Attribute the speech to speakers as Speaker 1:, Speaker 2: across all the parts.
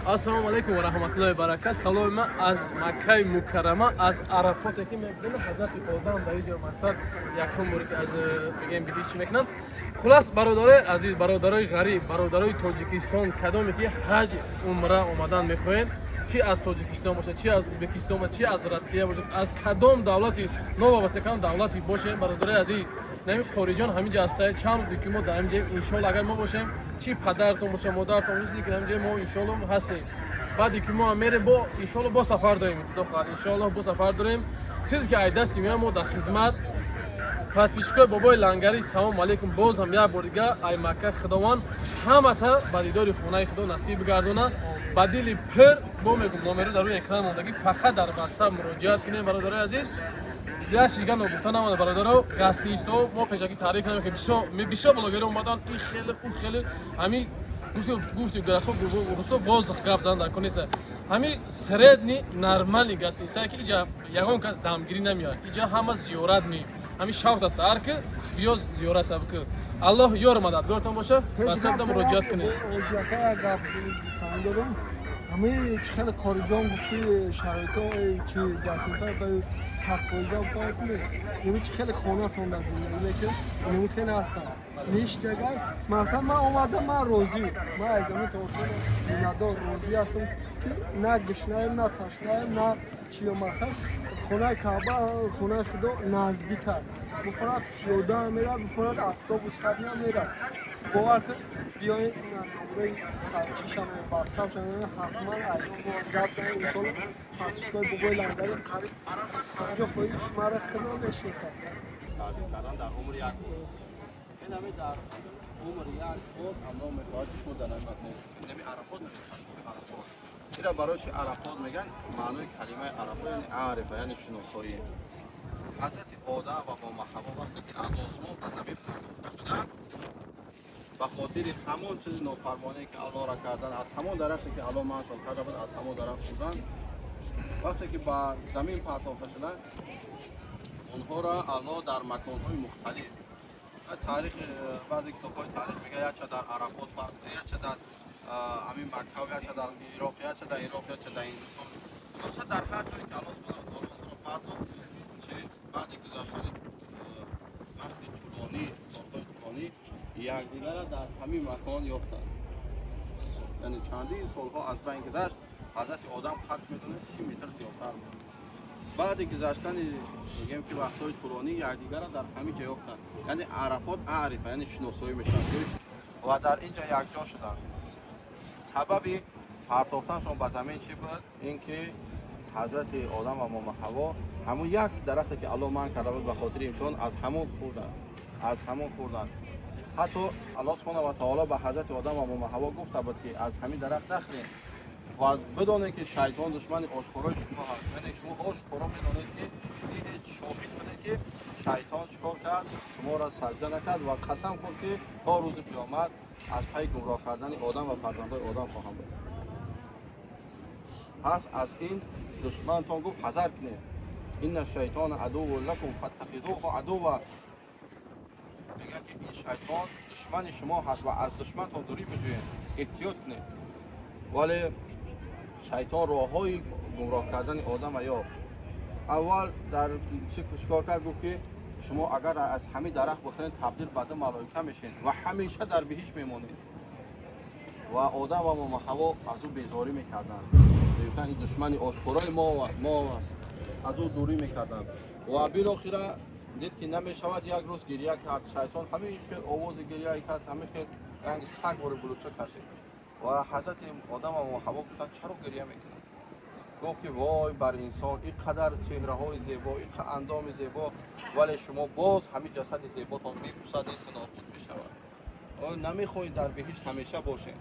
Speaker 1: Ассалому алайкум ва раҳматуллоҳи баракат. Саломи ман аз Маккаи Мукаррама, аз Арафоте, ки мебинем, ҳазрати Одам дар инҷо, мақсад, якум бори ки аз мегӯем биҳишт чӣ мекунанд. Хулас, бародарои азиз, бародарои ғариб, бародарои Тоҷикистон, кадоме ки ҳаҷ, умра омадан мехоҳед, чи аз Тоҷикистон бошад, чи аз Ӯзбекистон бошад, чи аз Россия бошад, аз кадом давлати, новобаста кадом давлати бошем, бародарои азиз, нами Қориҷон ҳамин ҷо ҳастае. Чанд рӯзе ки мо дар ҳамин ҷоем, иншоалло, агар мо бошем, чи падаратон боша, модаратон, чизе ки дар ҳамин ҷои мо, иншоалло, ҳастем. Баъде ки мо ҳам мерем, бо иншоалло бо сафар дорем, худо хоҳад, иншоалло, бо сафар дорем. Чизе ки ай дасти меояд, мо дар хизмат. Подписчикои Бобои Лангари, салому алейкум. Боз ҳам як бор дига ай Макка. Худованд ҳамата ба дидори хонаи Худо насиб бигардона. Ба дили пир бо мегум, номеро дар рӯи экран мондагӣ, фақат дар Ватсап муроҷиат кунем, бародарои азиз. Як чиз ногуфта намонда, бародаро: гостиницаҳо мо пешакӣ таъриф кардем, ки бисёр блогерҳо омадан, ин хеле, у хеле, ҳами гуфти графо, русо воздух гап зан дар кунеса. Ҳами средний, нормальный гостиница, ки иҷа ягон кас дамгирӣ намеояд, иҷа ҳама зиёрат ме ҳами шавта саҳар ки биё, зиёрата бикӣ. Аллоҳ ёр мададгортон боша. Ватсапда муроҷиат кунед.
Speaker 2: Ҳоҷиака, як гап гуфтанӣ дорам. Ҳамаи чӣ хеле Қориҷон гуфти, шароито чи гостиницаи 100% гуфтан, ими чӣ хеле хонатон дар зиндагӣ мекунед, инами хеле ҳастанд. Ништягай, масалан, ман омадам, ман розӣ, ман аз замин то осмон миннатдор, розӣ ҳастам, ки на гушнаем, на ташнаем, на чиё. Мақсад, хонаи Каъба, хонаи Худо наздик аст. Бифорад пиёда мерад, бифорад автобус қадиам мерад. Бовар кун, биёед, номраи чишам, Ватсапшам, ҳатман айём бо гап занем. Иншолло, подписчикои Бобои Лангари қариб 50% шумара худо мешиносад.
Speaker 3: Таъзим кардан дар умр як бор. Ин ҳами дар умр як бор Аллоҳ мехоҳад, ки шумо дар ҳамин макон бошед. Ҳами Арафот мешавад, Арафот. Ира барои чи Арафот мегӯянд? Маънои калимаи Арафот яъне арифа, яъне шиносоӣ. Ҳазрати Одам ва Мома Ҳаво вақте ки аз осмон ба замин партофта шуданд, ба хотири ҳамон чизи нофармоние, ки Аллоҳро кардан, аз ҳамон дарахте, ки Аллоҳ манъшон карда буд, аз ҳамон дарахт хӯрдан, вақте ки ба замин партофта шуданд, онҳоро Аллоҳ дар маконҳои мухталиф, таърих, баъзе китобҳои таърих мегӯяд, якча дар Арафот, якча дар ҳамин Макка, якча дар Ироқ, якча дар Ироқ, якча дар Ҳиндустон, хулоса, дар ҳар ҷое ки Аллоҳ субҳанаҳу ва таоло онҳоро партофт, чи баъди гузаштани вақти тӯлонӣ, солҳои тӯлонӣ, якдигарро дар ҳамин макон ёфтанд. Яъне чандин солҳо аз байн гузашт. Ҳазрати Одам қадш, медонед, 30 метр зиёдтар буд. Баъди гузаштани, мегӯем ки, вақтҳои тӯлонӣ якдигарро дар ҳамин ҷо ёфтанд. Яъне Арафот арифа, яъне шиносоӣ мешавад ва дар ин ҷо якҷо шуданд. Сабаби партофтаншон ба замин чӣ буд? Ин ки ҳазрати Одам ва Мома Ҳаво ҳамон як дарахте, ки Аллоҳ манъ карда буд, ба хотири имтиҳон аз ҳамон хӯрданд, аз ҳамон хӯрданд. Ҳатто Аллоҳ субҳана ва таоло ба ҳазрати Одам ва Мома Ҳаво гуфта буд, ки аз ҳамин дарахт нахӯред ва бидонед, ки шайтон душмани ошкорои шумо ҳаст. Яъне шумо ошкоро медонед, ки дидед, шоҳид будед, ки шайтон чӣ кор кард, шуморо саҷда накард ва қасам хӯрд, ки то рӯзи қиёмат аз пайи гумроҳ кардани Одам ва фарзандои Одам хоҳам буд. Пас аз ин душмантон, гуфт, ҳазар кунед. إن الشيطان عدو لكم فاتخذوه عدوا. Мегӯяд, ки ин шайтон душмани шумо ҳаст ва аз душмантон дурӣ биҷӯед, эҳтиёт кунед. Вале шайтон роҳҳои гумроҳ кардани одама ёфт. Аввал дар чикор кард? Гуфт, ки шумо агар аз ҳамин дарахт бихӯред, табдил ба ду малоика мешед ва ҳамеша дар биҳишт мемонед. Ва Одам ва Мома Ҳаво аз ӯ безорӣ мекарданд, мегуфтанд, ин душмани ошкорои мо аст, аз ӯ дурӣ мекарданд. Ва билохира дид, ки намешавад. Як рӯз гирия кард шайтон, ҳамин хел овози гирия кард, ҳамин хел ранги саг бори булуча кашид. Ва ҳазрати Одам ва Ҳаво гуфтанд: «Чаро гирия мекунад?» Гуфт, ки вой бар инсон, ин қадар чеҳраҳои зебо, ин андоми зебо, вале шумо боз ҳамин ҷасади зеботон мепусад, нобуд мешавад. Оё намехоҳед дар биҳишт ҳамеша бошед?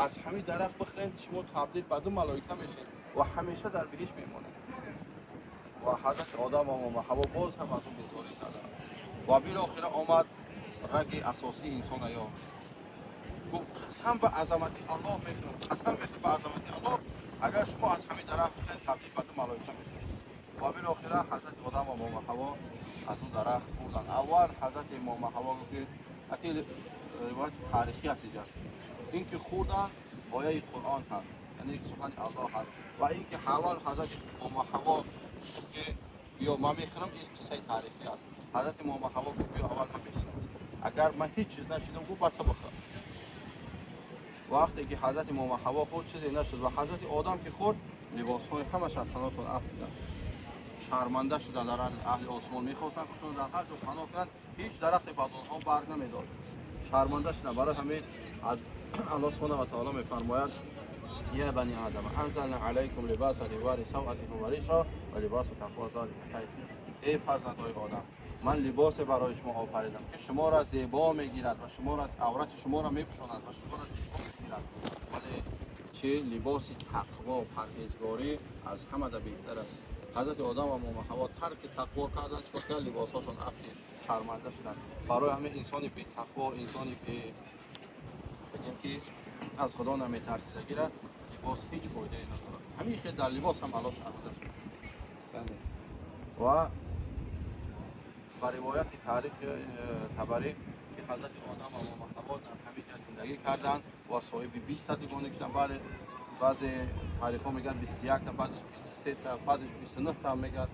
Speaker 3: Аз ҳамин дарахт бихӯред, шумо табдил ба ду малоика мешед ва ҳамеша дар биҳишт мемонед. Ва ҳазрати Одам ва Ҳаво боз ҳам аз ӯ безорӣ карданд. Ва билохира омад, раги асосии инсона ёфт. Гуфт: «Қасам ба азамати Аллоҳ мекунам, қасам мехӯрам ба азамати Аллоҳ, агар шумо аз ҳамин дарахт бихӯред, табдил ба ду малоика мешавед». Ва билохира ҳазрати Одам ва Мома Ҳаво аз он дарахт хӯрданд. Аввал ҳазрати Мома Ҳаво гуфт, ки аки ривояти таърихӣ аст, иҷаст, ин ки хӯрданд, ояи Қуръон ҳаст. Яъне сухани Аллоҳ ҳаст. Ва инки аввал ҳазрати Момаҳаво гуфт, ки биё, ман мехӯрам, ин қиссаи таърихӣ аст. Ҳазрати Момаҳаво гуфт: «Биё, аввал ман мехӯрам, агар ман ҳеҷ чиз нашидам, гуфт, баъд ту бихӯр». Вақте ки ҳазрати Момаҳаво хӯрд, чизе нашуд ва ҳазрати Одам ки хӯрд, либосҳои ҳамаш аз танотон афтиданд, шарманда шуданд. Дар аҳли осмон мехостанд худшон дар ҳар ҷо паноҳ кунанд, ҳеҷ дарахте ба онҳо барг намедод, шарманда шуданд. Барои ҳамин Аллоҳ سبحانه وتعالى мефармояд: يا بني آدم أنزلنا عليكم لباسا يواري سوآتكم وريشا ولباس التقوى ذلك خير. Эй фарзандҳои Одам, ман либосе барои шумо офаридам, ки шуморо зебо мегирад ва шуморо аврати шуморо мепӯшонад ва шуморо зебо мегирад. Вале чӣ? Либоси тақво, парҳезгорӣ аз ҳамада беҳтар аст. Ҳазрати Одам ва Момаҳаво тарки тақво карданд, чикор кард? Либосҳошон афтид, шарманда шуданд. Барои ҳамин инсони бетақво, инсони бе, бигем ки аз Худо наметарсидагира, либос ҳеҷ фоидае надорад. Ҳамин хел дар либос ҳам Аллоҳ шарманда шуд. Ва ба ривояти таърихи Табарӣ, ки ҳазрати Одам ва Момаҳаво дар ҳамин ҷо зиндагӣ карданд ва соҳиби 20-та дугоник шуданд. Бале, баъзе таърихҳо мегӯянд 21-та, баъзеш 23-та, баъзеш 29-та мегӯянд,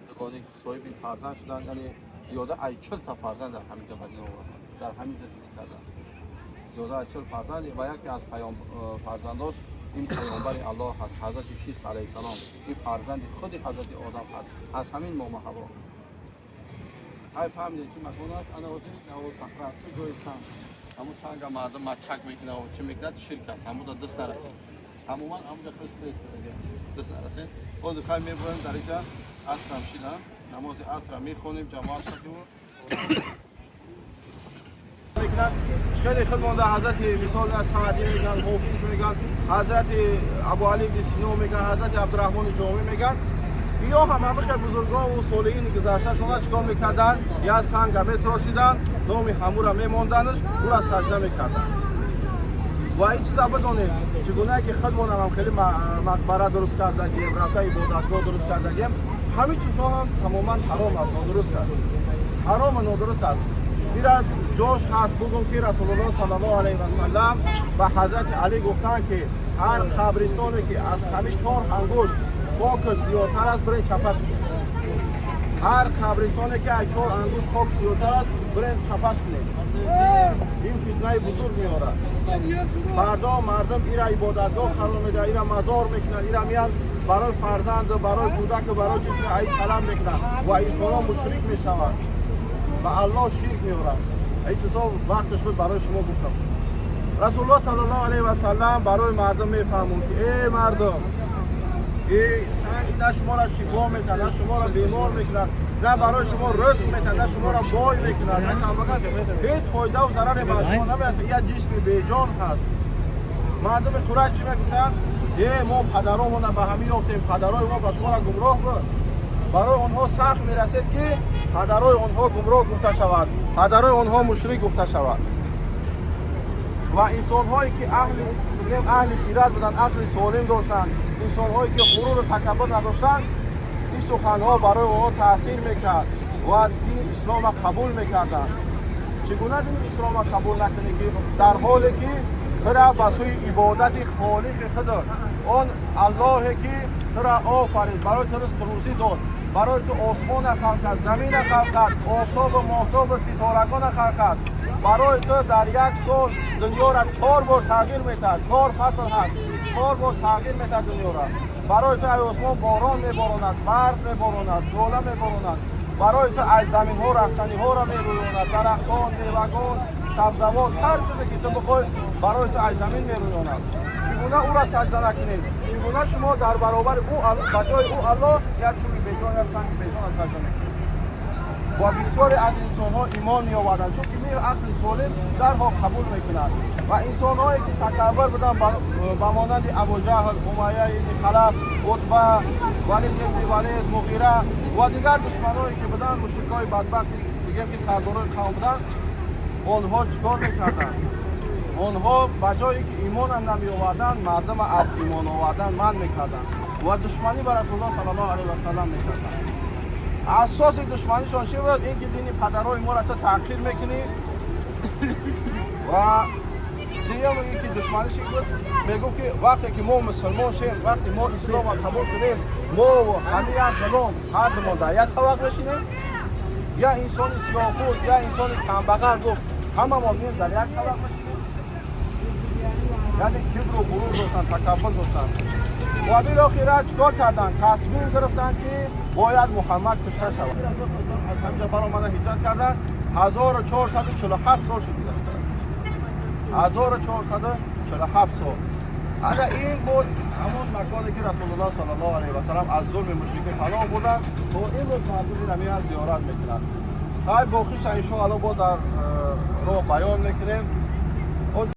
Speaker 3: дугоник соҳиби фарзанд шуданд. Яъне зиёда аз 40-та фарзанд дар ҳамин ҷо ба дунё оварданд, дар ҳамин ҷо зиндагӣ карданд, зиёда аз 40 фарзанд. Ва яке аз фарзандош ин паёмбари Аллоҳ ҳаст, ҳазрати Шис алайҳиссалом. Ин фарзанди худи ҳазрати Одам ҳаст аз ҳамин Момаҳаво. Ҳай, фаҳмидем, чи макон аст. Ана ҳозир наво сахра аст, ҷои санг. Ҳамун санга мардум мачак мекунад, чӣ мекунад, ширк аст. Ҳамуда даст нарасед, тамоман ҳамуҷа худ даст нарасед. Ҳозир хай мебурем, дар инҷа асрам шидам, намози асра мехонем, ҷамоат шавем. Мекунад хеле худ монда. Ҳазрати, мисол, Саъдӣ мегӯянд, Ҳофиз мегӯянд, ҳазрати Абуалӣ ибни Сино мегӯянд, ҳазрати Абдураҳмони Ҷомӣ мегӯянд. Иё ҳам ҳама хел бузургову солиҳини гузашташона чикор мекарданд? Як санга метарошиданд, номи ҳамура мемонданаш, ӯра саҷда мекарданд. Ва ин чиза бидонед, чӣ гунае ки худмонам ҳам хеле мақбара дуруст кардагем, рафта ибодатгоҳ дуруст кардагем, ҳамин чизҳо ҳам тамоман ҳаром аст, нодуруст аст, ҳарому нодуруст аст. Ира ҷош ҳаст бугум, ки Расулуллоҳ саллаллоҳу алайҳи васаллам ба ҳазрати Алӣ гуфтанд, ки ҳар қабристоне ки аз ҳамин чор ангушт хокаш зиёдтар аст, бирен чапа кунед. Ҳар қабристоне ки аз чор ангушт хок зиёдтар аст, бирен чапа кунед. Ин фитнаи бузург меорад. Фардо мардум ира ибодатгоҳ қарор медиҳад, ира мазор мекунад, ира меянд барои фарзанду барои кӯдаку барои чиз аи талаб мекунанд ва инсонҳо мушрик мешаванд, ба Аллоҳ ширк меоранд. Ин чизҳо вақташ буд, барои шумо гуфтам. Расулуллоҳ саллаллоҳу алайҳи васаллам барои мардум мефаҳмонд, ки эй мардум, эй санг на шуморо шифо мекунад, на шуморо бемор мекунад, на барои шумо ризқ мекунад, на шуморо бой мекунад, на камбағал, ҳеҷ фоидаву зараре ба шумо намерасад. Як ҷисми беҷон ҳаст. Мардуми Қурайш чӣ мегуфтанд? Е, мо падаромона ба ҳамин ёфтем, падарои мо ба шуморо гумроҳ буд. Барои онҳо сахт мерасед, ки падарои онҳо гумроҳ гуфта шавад, падарои онҳо мушрик гуфта шавад. Ва инсонҳое ки аҳли, бигем, аҳли хират буданд, ақли солим доштанд, инсонҳое ки ғуруру такаббур надоштанд, ин суханҳо барои онҳо таъсир мекард ва дини исломро қабул мекарданд. Чӣ гуна дини исломро қабул накунӣ, ки дар ҳоле ки тура ба сӯи ибодати Холиқи худ, он Аллоҳе ки тура офарид, барои ту ризқу рӯзӣ дод, барои ту осмона халқ кард, замина халқ кард, офтобу моҳтобу ситорагона халқ кард, барои ту дар як сол дунёра чор бор тағйир метаҳад, чор фасл ҳаст, чор бор тағйир метаҳад дунёра, барои ту аз осмон борон меборонад, барф меборонад, жола меборонад, барои ту аз заминҳо растаниҳоро мерӯёнад, дарахтон, мевагон, сабзавот, ҳар чизе ки ту бихоҳӣ, барои ту аз замин мерӯёнад, чӣ гуна ӯра саҷда накунед? Чӣ гуна шумо дар баробари ӯ, ба ҷои ӯ Аллоҳ, як чӯби беҷон, як санги беҷон саҷда мекунед? Ва бисёре аз инсонҳо имон меоварданд, чунки мир ақли солим дарҳол қабул мекунад. Ва инсонҳое ки такаббур буданд, ба монанди Абуҷаҳл, Умайя ибни Халаф, Утба, Валид ибни Валид, Муғира ва дигар душманое ки буданд, мушрикҳои бадбахти, бигем ки сардорои қавм буданд, онҳо чӣ кор мекарданд? Онҳо ба ҷое ки имонам намеоварданд, мардума аз имон овардан манъ мекарданд ва душманӣ ба Расулуллоҳ саллаллоҳу алайҳи васаллам мекарданд. Асоси душманишон чӣ буд? Ин ки дини падарои моро ту таҳқир мекунӣ ва Дуюм ин ки душманиш ин буд, мегуфт, ки вақте ки мо мусулмон шем, вақте мо исломро қабул кунем, мо ҳамин як ғулом ҳардумон дар як табақ мешинем, я инсони сиёҳпӯст, я инсони камбағал, гуфт, ҳамамон меем, дар як табақ мешинем. Яъне кибру ғурур доштанд, такаббур доштанд ва билохира чикор карданд? Тасмим гирифтанд, ки бояд Муҳаммад кушта шавад. Аз ҳамҷа баромада ҳиҷрат карданд, 1447 сол шуд гузашта, 1447 сол. Ана ин буд ҳамон маконе, ки Расулуллоҳ саллаллоҳу алайҳи васаллам аз зулми мушрикин паноҳ бурданд. То имрӯз мардум ин ҳамин зиёрат мекунанд. Хай, боқиша иншоалло бо дар роҳ баён мекунем.